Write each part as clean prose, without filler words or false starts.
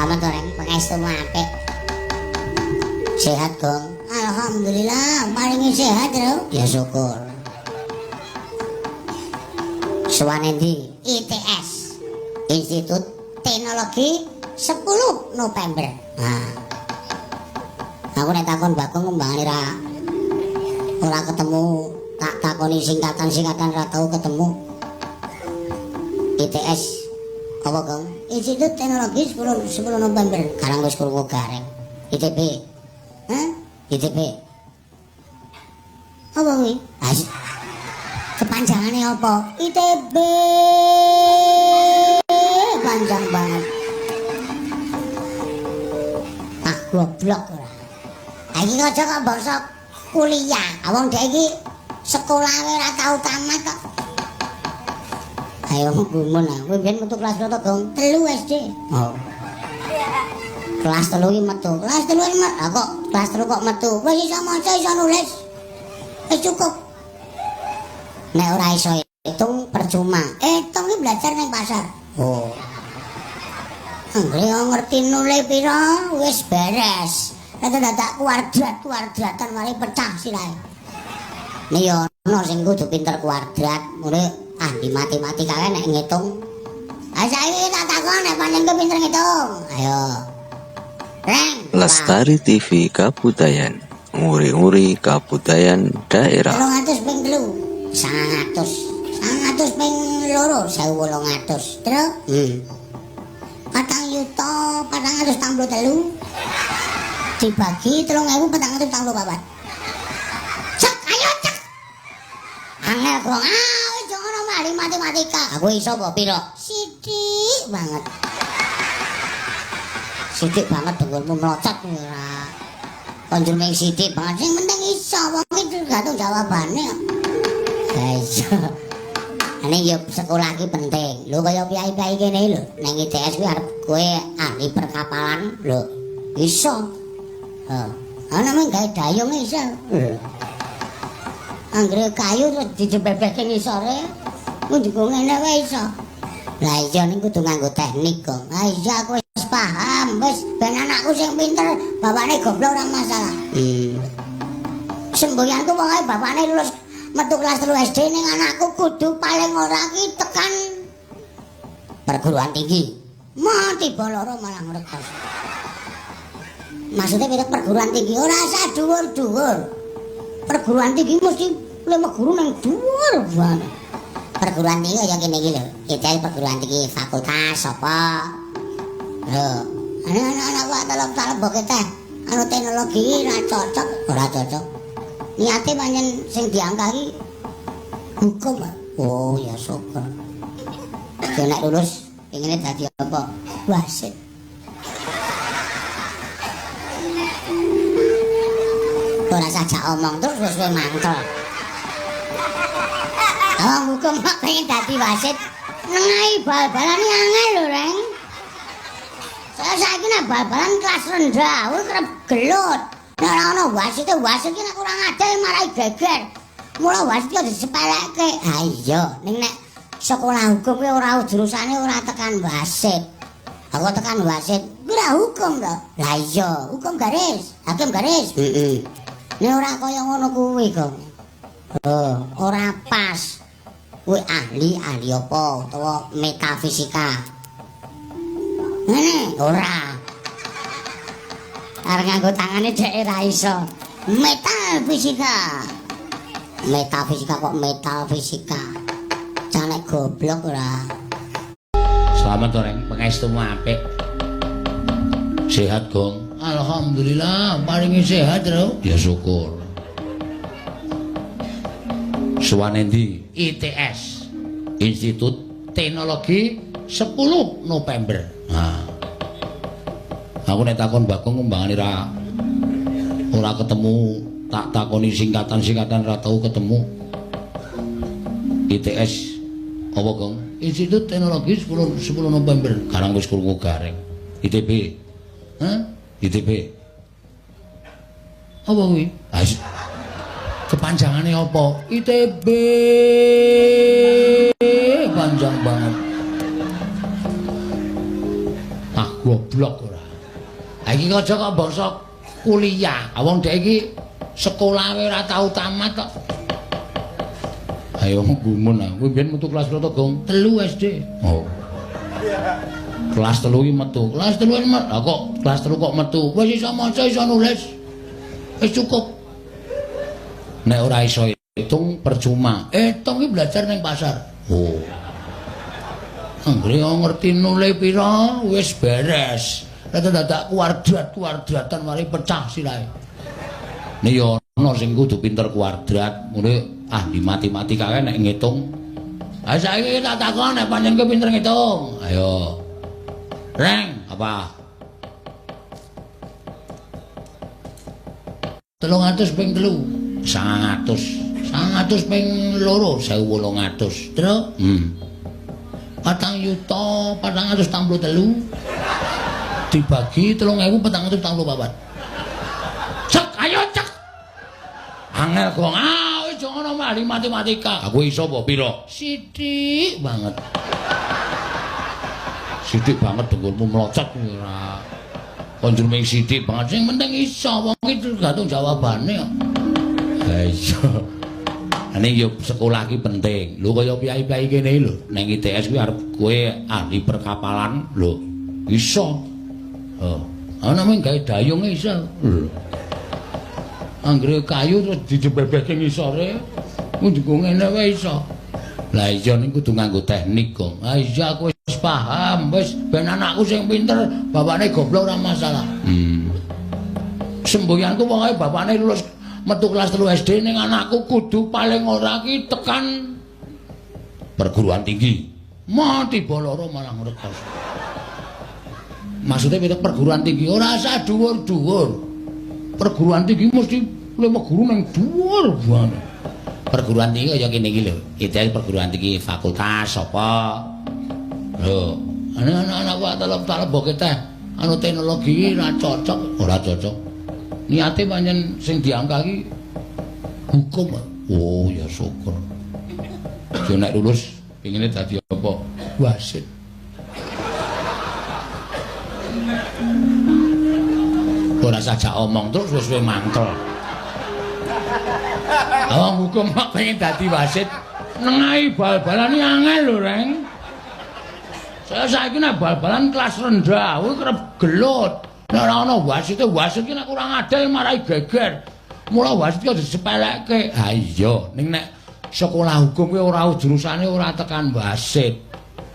Slamet to, Reng, pangestumu apik. Sehat, Gong. Alhamdulillah, paringi sehat, Bro. Ya syukur. Sowan endi? ITS. Institut Teknologi 10 November. Nah. Aku nek takon Bagong kembangane ora ketemu, tak takoni singkatan-singkatan ora tau ketemu. ITS apa, Gong? Institut Teknologi 10 November. Karang wis krungu gareng. ITB. Hah? ITB. Apa kuwi? Kepanjangane apa? ITB. Panjang banget. Ah, goblok ora. Iki aja kok bangsa kuliah. Wong dhek iki sekolah ora tau tamat kok. Ayo gumun aku biyen metu kelas piro to, Gong? 3 SD. Oh. Kelas 3 iki metu. Kelas 3 iki metu. Kok kelas 3 kok metu? Wis iso maca, iso nulis. Wis cukup. Nek ora iso hitung percuma. Hitung iki belajar ning pasar. Oh. Anggere ngerti nulis pira wis beres. Nek dadak kuadrat-kuadratan mari pecah sirahe. Nek yo ana sing kudu pinter kuadrat, ngene ahli matematika kae nek ngitung. Ah saiki tak takon nek pancen kowe pinter ngitung. Ayo. Reng. Lestari TV Kabudayan, nguri-nguri kabudayan daerah. 300 ping 3, 900. 900 ping 2, 1800. Terus? 4.463 dibagi 3.444. Cek, ayo cek. Angel kok. Ah, wis ngono mari matematika. Aku iso apa piro? Sithik banget. Sithik banget dengkulmu melocot ora. Konjur ming sithik banget. Sing penting iso, wong iki tergantung jawabane. Ha iso. Ane yo sekolah iki penting. Lho kaya piyai-piyai kene lho, nang ITS kuwi arep kowe ahli perkapalan lho. Iso. Heeh. Ana mung gawe dayung iso. Anggere kayu terus dijebebehke ngisore, ku njupuk ngene wae iso. Lah iya ning kudu nganggo teknik kok. Ah iya aku wis paham, wis ben anakku sing pinter, bapakne goblok ora masalah. Semboyanku pokoke bapakne lulus metu kelas 3 SD ning anakku kudu paling ora ki tekan perguruan tinggi. Mati loro malah ngrekos. Maksudnya pira perguruan tinggi ora usah dhuwur-dhuwur. Perguruan tinggi mesti lima guru nang dhuwur banget. Perguruan tinggi kaya kene iki lho. Kita perguruan tinggi fakultas apa? Lho, anak-anak wae talep-talep mbok teh anu teknologi ora cocok, ora cocok. Niate pancen sing diangkat iki hukum. Oh ya syukur. Yo nek lulus pengine dadi apa? Wasit. Ora sajak omong terus wis kowe mangkel. Wong hukum kok pengen dadi wasit, nengahi bal-balan iki angel lho, Reng. Saya saiki nek bal-balan kelas rendah, kuwi kerep gelut. Nek ora ana wasite, wasit iki nek kurang ajar marai geger. Mula wasit iki disepelekke. Ha iya, ning nek sekolah hukum kuwi ora jurusane ora tekan wasit. Aku tekan wasit, kuwi ora hukum to. Lah iya, hukum garis, hakim garis. Heeh. Nek ora kaya ngono kuwi kok. Oh, ora pas. Kuwi ahli apa utawa metafisika. Ngene ora. Arep nganggo tangane dhek ora iso. Metal fisika. Metafisika kok metal fisika. Canek goblok ora. Slamet to, Reng, pangestumu apik. Sehat, Gong. Alhamdulillah, paringi sehat, Bro. Ya syukur. Sowan endi? ITS. Institut Teknologi 10 November. Nah. Aku nek takon Bagong kembangane ora ketemu, tak takoni singkatan-singkatan ora tau ketemu. ITS apa, Gong? Institut Teknologi 10 November. Karang wis krungu gareng. ITB. Hah? ITB. Apa kuwi? Kepanjangane apa? ITB. Panjang banget. Ah goblok ora. Iki aja kok bangsa kuliah. Wong dhek iki sekolah ora tau tamat kok. Ayo gumun aku. Kowe mbiyen metu kelas pira to, Gong? 3 SD. Oh. Kelas 3 iki metu. Kelas 3 iki metu. Lah kok kelas 3 kok metu? Wis iso maca, iso nulis. Wis cukup. Nek ora iso hitung percuma. Hitung iki belajar ning pasar. Oh. Anggere ngerti nule pira wis beres. Nek dadak kuadrat-kuadratan mari pecah sirahe. Nek ya ana sing kudu pinter kuadrat, ngene ahli matematika kae nek ngitung. Ha saiki tak takon nek pancen kowe pinter ngitung. Ayo. Reng, apa? 300 ping 3, 900. 900 ping 2, 1800. Terus? 4.463 dibagi 3.444. Cek, ayo cek. Angel gong. Ah, wis ngono ahli matematika. Aku iso apa pira? Sithik banget. Sithik banget dengkulmu mlocot ora. Konjur ming sithik banget sing penting iso wong iki tergantung jawabane kok. Ha iya. Ane yo sekolah iki penting. Lho kaya piyai-piyai kene lho, nang ITS kuwi arep kowe ahli perkapalan lho. Iso. Oh, ana mung gawe dayung iso. Lho. Anggere kayu terus dijebebeke ngisore, njunggung ngene wae iso. Lah iya niku kudu nganggo teknik kok. Ha iya aku wis paham, wis ben anakku sing pinter, bapakne goblok ora masalah. Semboyanku pokoke bapakne lulus metu kelas 3 SD ning anakku kudu paling ora ki tekan perguruan tinggi. Mati loro malah ngrekoso. Maksudnya pinter perguruan tinggi ora usah dhuwur-dhuwur. Perguruan tinggi mesti lima guru nang dhuwur banget. Perguruan tinggi kaya kene iki lho. ITS perguruan tinggi fakultas apa? Lho, anak-anak kok telep-telep mbok teh anu teknologi ora cocok, ora cocok. Niate pancen sing diangka iki hukum. Oh ya syukur. Yo nek lulus pengine dadi apa? Wasit. Ora saja omong terus wis kowe mangkel. Wong hukum kok pengen dadi wasit, nengahi bal-balan iki angel lho, Reng. Saya saiki nek bal-balan kelas rendah kuwi kerep gelut. Nek ora ana wasite, wasit ki nek kurang adil marai geger. Mula wasit ki aja disepelekke. Ha iya, ning nek sekolah hukum kuwi ora jurusane ora tekan wasit.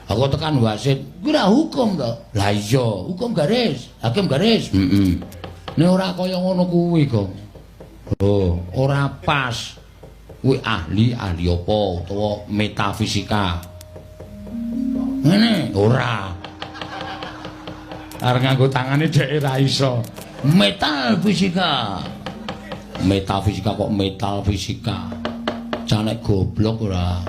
Aku tekan wasit, kuwi ora hukum to. Lah iya, hukum garis, hakim garis. Heeh. Nek ora kaya ngono kuwi kok. Oh, ora pas. Kuwi ahli-ahli apa utawa metafisika. Ngene, ora. Arep nganggo tangane dhek ora iso. Metal fisika. Metafisika kok metal fisika. Canek goblok ora.